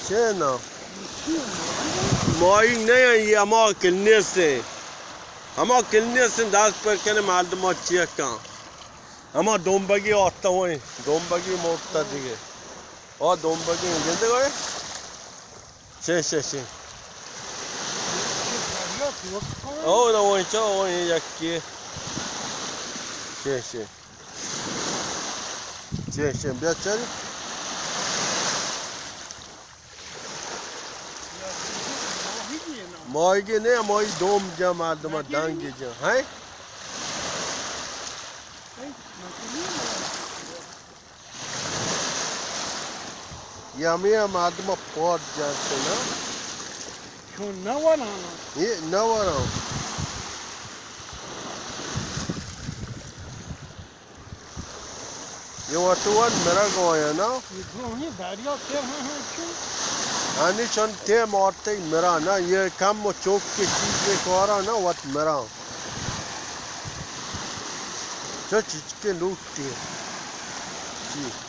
چے نا؟ مائی نہ ایں، اے ہما کلنس ایں۔ ہما کلنس ایں، دست پر کنے مردم چیک کن۔ ہما دومبگی آتا ہوئیں، دومبگی مرتا دیگہ۔ آ دومبگی ایں، گندے گئے؟ چے، چے، چے۔ او نہ، وہیں چا، وہیں یکی۔ چے، چے۔ چے، چے، بیا چل۔ ماہیگی نہ، ماہی دوم جا، مردم دانگی جا۔ ہیں؟ یا ہمے مردم پاد جانتے نا۔ چون نہ ورانا۔ یہ نہ ورانا۔ یہ وقت وان مرگ آیا نا۔ یہ دریا تیر ہاں ہاں چون۔ ہنی چون تے مارتے مرا نا، یہ کم و چوک کے چیز کارا نا، وقت مرا۔ چو چچکے لوٹی۔ چی؟